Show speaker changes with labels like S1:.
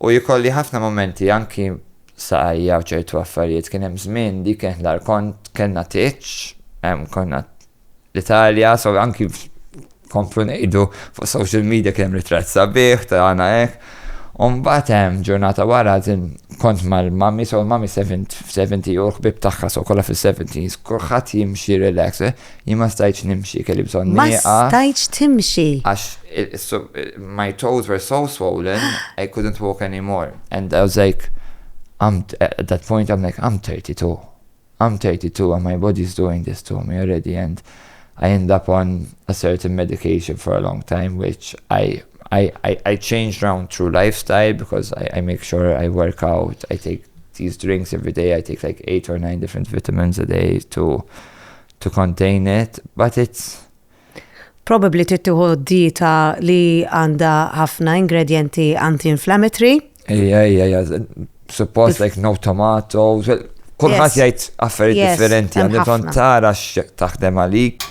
S1: U jkolli ħafna momenti anki saqajja u ċertu affarijiet. Kien hemm żmien li kien l kont kellna titx, konna l-Italja, so anki komplu ngħidu fuq social media kien hemm ritratt sabiħ ta' għana hekk. Umbagħad hemm ġurnata wara kont mal-mami, so l-mami 70 u l-ħbib tagħha so kollha fis-70s, kulħadd jimxi relax, eh? Jien ma stajtx nimxi, kelli bżonn
S2: Ma stajtx timxi.
S1: Għax my toes were so swollen, I couldn't walk anymore. And I was like, I'm, at that point I'm like, I'm 32. I'm 32 and my body's doing this to me already. And I end up on a certain medication for a long time, which I changed around through lifestyle because I make sure I work out. I take these drinks every day. I take like 8 or 9 different vitamins a day to contain it. But it's
S2: Probably tieħu dieta li għandha ħafna ingredienti anti-inflammatory.
S1: Yeah. Suppose like no tomatoes. Well, kulħadd jgħid affarijiet differenti,
S2: hemm
S1: għandek bżonn
S2: ħafna.
S1: Tara x'taħdem għalik.